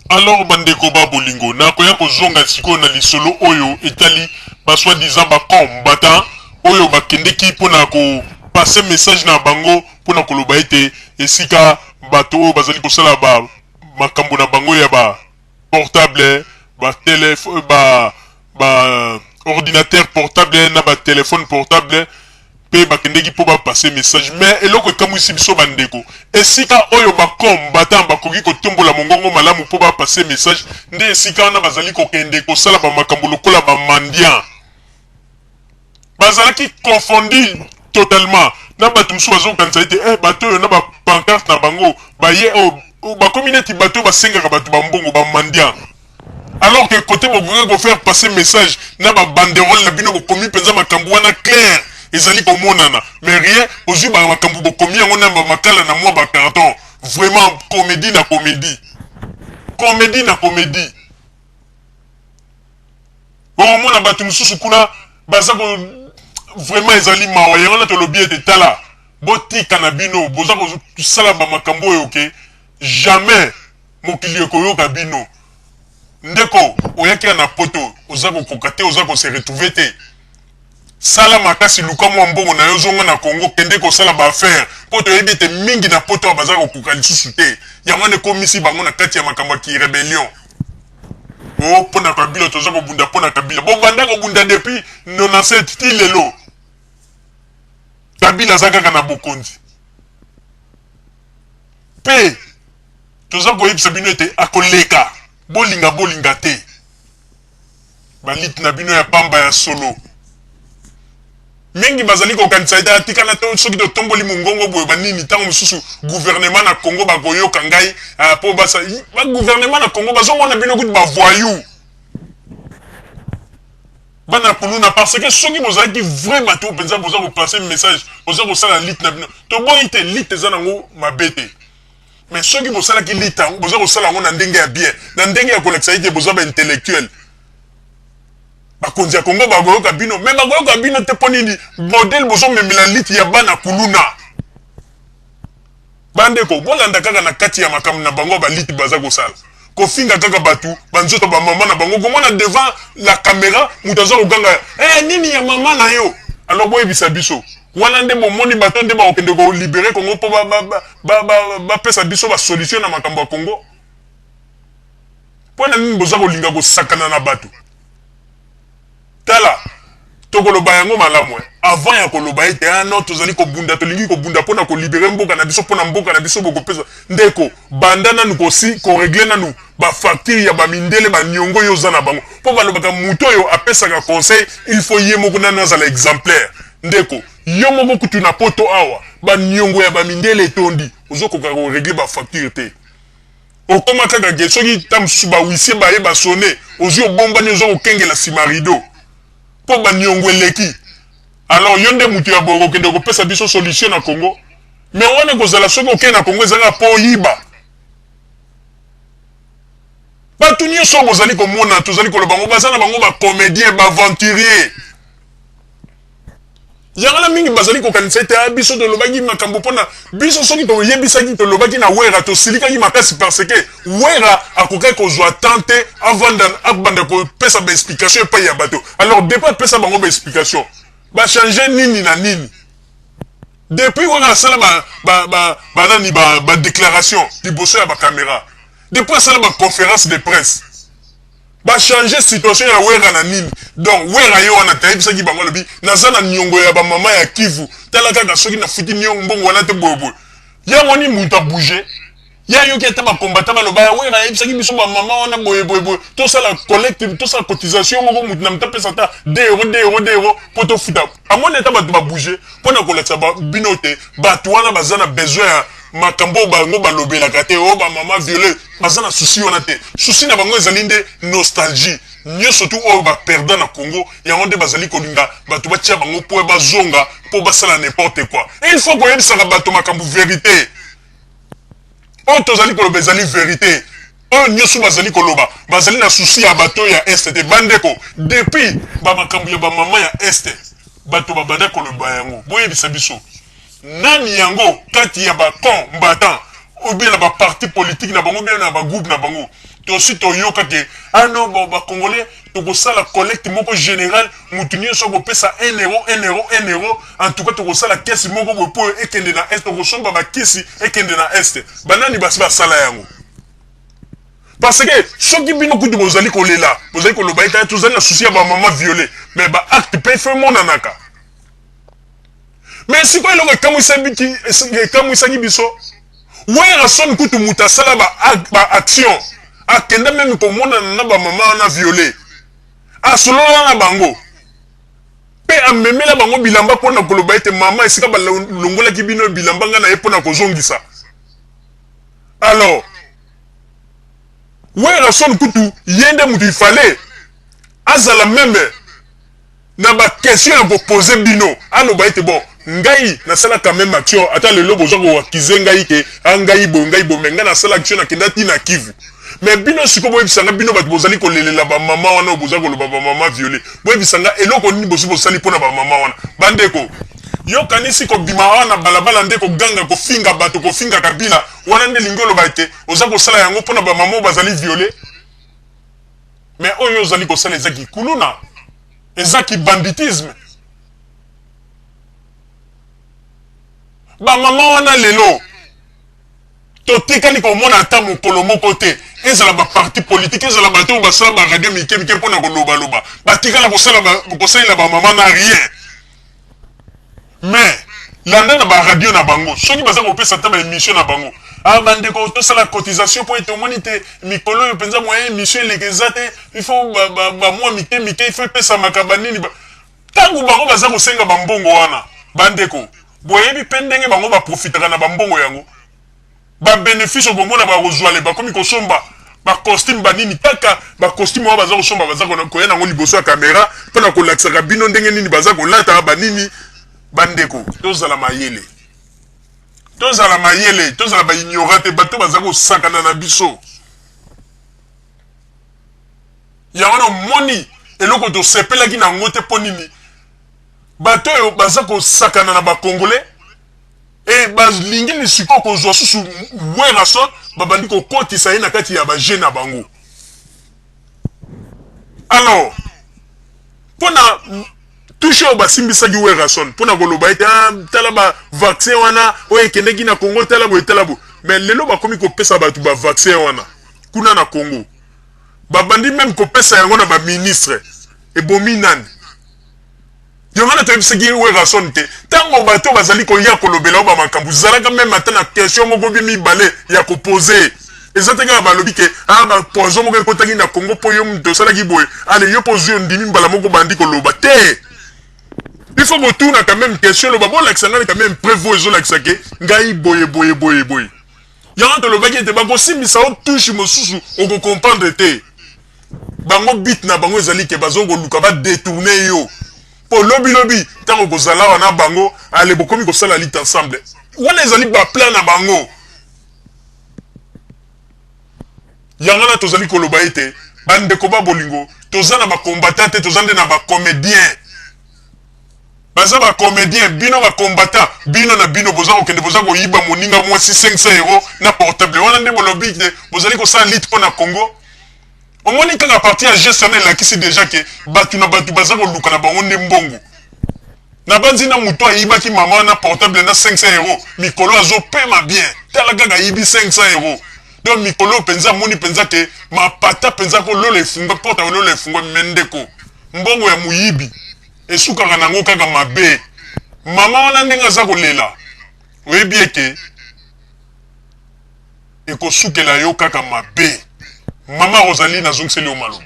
Alors bandeko ba bolingo, nakoya kozonga sikoyo na lisolo oyo etali ba soit disant ba combattants oyo bakendeki mpona ko passer message na bango mpona koloba ete esika bato oyo bazali kosala ba makambo na bango ya ba portable, ba tele, ba ordinateur portable na ba telephone portable, mpe bakendeki mpo ba passer message. Mais eloko ekamwisi biso bandeko, esika oyo ba combattant bakoki kotombola mongongo malamu mpo ba passer message, nde esika wana bazali kokende kosala ba makambo lokola ba mendiant. Bazalaki confondu totalement na bato mosusu, bazokanisa ete bato oyo na ba pancarte na bango baye oyo bakomi neti bato oyo basengaka bato bambongo, ba mendiant, alors que côté bokoki kofaire passer message na ba banderole na bino, bokomi mpenza makambo wana clair, ezali komonana. Mais rien, ozwi makambo bokomi yango na bamakala na mwa ba carton. Vraiment, comédie na comédie, comédie na comédie. Okomona bato mosusu kuna baza ko, vraiment ezali mawa. Yango wana tolobi ete tala, botika na bino, boza kosala bamakambo oyo ke jamais mokili ekoyoka bino. Ndeko, oyaki na Poto, oza kokoka te, oza kose retrouver te, sala makasi, luka mwa mbongo na yo, zonga na Congo, kende kosala ba affaire, mpo toyebi ete mingi na Poto awa baza kokoka lisusu te. Yango wana ekomisi bango na kati ya makambo ya kirébellion o mpo na Kabila. Toza kobunda mpo na Kabila. Bobanda kobunda depuis 97 ti lelo, Kabila aza kaka na bokonzi, mpe toza koyebisa bino ete akoleka, bolinga bolinga te. Balite na bino ya pamba ya solo, mingi bazali kokanisa ete atikala to soki totomboli mongongo boye banini, ntango mosusu gouvernement na Congo bakoyoka ngai mpo basa bagouvernement na Congo bazomona bino kutu ba voyou, bana kuluna, parce que soki bozalaki vrai bato mpenza, boza kopasser message, boza kosala lutte na bino. Toboyi te, lutte eza nango mabe te, mais soki bosalaki lutte yango, boza kosala yango na ndenge ya bien, na ndenge ya kolakisa ete boza baintellectuel, bakonzi ya Kongo bakoyoka bino. Mais bakoyoka bino te mpo nini? Modèle bozomemela lutte ya bana kuluna. Bandeko, bolanda kaka na kati ya makambo na bango, balutte baza kosala, kofinga kaka bato, banzoto bamama na bango, komona devant la caméra moto aza koganga nini ya mama na yo. Alors boyebisa biso, wana nde bomoni bato nde bakokende kolibérer Congo mpo bapesa biso basolution na makambo ya Congo? Mpo na nini boza kolinga kosakana na bato? Tala, tokoloba yango malamu avant ya koloba ete ah non, tozali kobunda, tolingi kobunda mpona kolibérer mboka na biso, mpona mboka na biso. Bokopesa ndeko, banda nanu kosi korégler nanu bafacture ya bamindele, baniongo oyo oza na bango, mpo balobaka moto oyo apesaka conseil, il faut ye moko nanu azala exemplaire. Ndeko, yo moko kutu na Poto awa, baniongo ya bamindele etondi, ozokoka korégler bafacture te. Okóma kaka ke soki ta mosusu bahuissier baye basonner, ozwi, obombani, oza kokengela nsima rideau mpo baniongo eleki. Alors yo nde moto ya boye kokende kopesa biso solution na Congo? Mais wana ekozala soki okei na Congo, ezalaka mpo oyiba. Bato nyonso oyo bozali komona, tozali koloba bango baza na bango bacomédien, baaventurier. Yango na mingi bazali kokanisa ete biso tolobaki makambo mpona biso. Soki toyebisaki, tolobaki na Wera, tosilikaki makasi parce que Wera akokaki kozwa temps te avanda, abanda kopesa baexplication epai ya bato. Alors depuis apesa bango baexplication, bachange nini na nini? Depuis wana asala banani, badéclaration liboso ya bacaméra, depuis asala baconférence de presse, bachange situation ya Wera na nini? Donc Wera ye wana tayebisaki bango, alobi: "Naza na niongo ya bamama ya Kivu, tala kaka soki nafuti niongo mbongo wana te boyeboye." Yango ni moto abouge ye, ayoki ata bakombata baloba ya Wera ayebisaki biso bamama wana boye boye boye, tosala collecte, tosala cotisation moko, motu na moto apesa ata 2 euro, 2 euro, 2 euro mpo tofuta. Amoni ata bato babouge mpo na kolakisa bino te bato wana baza na besoin ya makambo oyo bango balobelaka te, oyo bamama violé. Baza na souci wana te. Souci na bango ezali nde nostalgie nyonso tu oyo baperda na Congo. Yango nde bazali kolinga bato batia bango mpo bazonga, mpo basala n'importe quoi. Il faut koyebisaka bato makambo, vérité. Oyo tozali koloba ezali vérité. Oyo nyonso bazali koloba, bazali na souci ya bato ya Est te. Bandeko, depuis bamakambo ya bamama ya Est, bato babanda koloba yango, boyebisa biso nani yango kati ya bacombattant ou bien na baparti politique na bango, bien na bagroupe na bango. Tosi toyoka ke ah non, bon, ba Congolais tokosala collecte moko générale, mutu nyonso akopesa 1 euro, 1 euro, 1 euro. En tout cas tokosala kesi moko boye po ekende na est, tokosomba bakisi ekende na est. Banani basi basala yango? Parce que soki bino kutu bozali kolela, bozali koloba ete tozali na souci ya bamama violé, mais baacte mpe fe emonanaka. Mais sikoyo eloko ekamwisaki biso, Werrason kutu moto asala baaction, akenda même komonana na bamama wana violé, asolola na bango mpe amemela bango bilamba mpona koloba ete mama, esika balongolaki bino bilamba, ngai na ye mpona kozongisa. Alors Werrason kutu ye nde moto ifale azala même na baquestion ya kopose bino, aloba ete bon, ngai nasala quand même action, ata lelo boza koaccuser ngai ke a ngai boye, ngai boye, mais ngai nasala action, nakenda ntina Kivu. Mais bino sikoyo boyebisanga, bino bato bozali kolelela bamama wana oyo boza koloba bamama violé, boyebisanga eloko nini bosi bosali mpona bamama wana? Bandeko, yokanisi kobima wana balabala nde koganga, kofinga bato, kofinga Kabila wana nde lingi oloba ete oza kosala yango mpona bamama oyo bazali violé? Mais oyo ozali kosala eza kikuluna, eza kibanditisme. Bamama wana lelo totikali komona ata mokolo moko te, ezala baparti politique, ezala bato oyo basala baradio mike mike mpona kolobaloba, batikala kosalela bamama na rien. Mais landa na baradio na bango, soki baza kopesa ata baémission na bango: ah, bandeko, tosala cotisation mpo ete omoni te mikolo oyo mpenza moyen émission eleka eza te, il faut bamwa mike mike, il faut epesamaka banini. Ntango bango baza kosenga bambongo wana, bandeko, boyebi mpe ndenge bango baprofitaka na bambongo yango, babénéfice okomona bakozwa le bakomi kosomba bacostume, banini, kaka bacostume wana baza kosomba, baza koya nango liboso ya kamera mpona kolakisaka bino ndenge nini baza kolata banini. Bandeko, tozala mayele, tozala mayele, tozala baignorant te. Bato baza kosakana na biso. Yango na omoni eloko tosepelaki na yango te. Mpo nini? Bato oyo baza kosakana na bacongolais e balingi lisiko kozwa susu Werrason, babandi kokotisa ye na kati ya bajeu na bango. Alors mpona touche oyo basimbisaki Werrason mpona koloba ete ah, tala bavaccin wana oyo ekendeki na Congo, tala boye, tala boye, mais lelo bakomi kopesa bato bavaccin wana kuna na Congo, babandi même kopesa yango na baministre. Ebomi nani? Yango wana toyebisaki Werrason te, ntango bato bazali koya kolobela oyo bamakambo, zalaka même ata na question moko bi mibale ya kopose. Eza te kaka balobi ke ah, bapoison moko ekotaki na Congo mpo yo moto osalaki boye, ale yo mpo ozwi, ondimi mbala moko, bandi koloba te. Il faut kotuna quand même question, loba bolakisa ngai quand même preuve oyo ezolakisa ke ngai boye boye boye boye. Yango tolobaki ete bakosimbisa o touche mosusu, okocomprendre te. Bango but na bango ezali ke bazo koluka badétourner yo mpo lobilobi ntango kozala awa na bango, ale bokomi kosala lutte ensemble. Wana ezali baplan na bango. Yango wana tozali koloba ete bandeko ba bolingo, toza na bacombattant te, toza nde na bacomédien. Baza bacomédien. Bino bacombattant, bino na bino boza kokende, boza koyiba moninga mwasi 500 euro na portable wana, nde bolobi te bozali kosala lutte mpo na Congo. Omoni kaka parti ya geste wana elakisi déjà ke bato na bato baza koluka na bango nde mbongo. Na banzi na moto ayibaki mama na portable na 500 euro, mikolo azopema bien. Tala kaka, ayibi 500 euro, donc mikolo mpenza amoni mpenza ke mapata mpenza kolola efungwa, porte kolola efungwa. Mais ndeko, mbongo ya moyibi esukaka nango kaka mabe. Mama wana ndenge aza kolela, oyebi eke ekosukela yo kaka mabe. Mama Rosalie, nazongiseli yo maloba.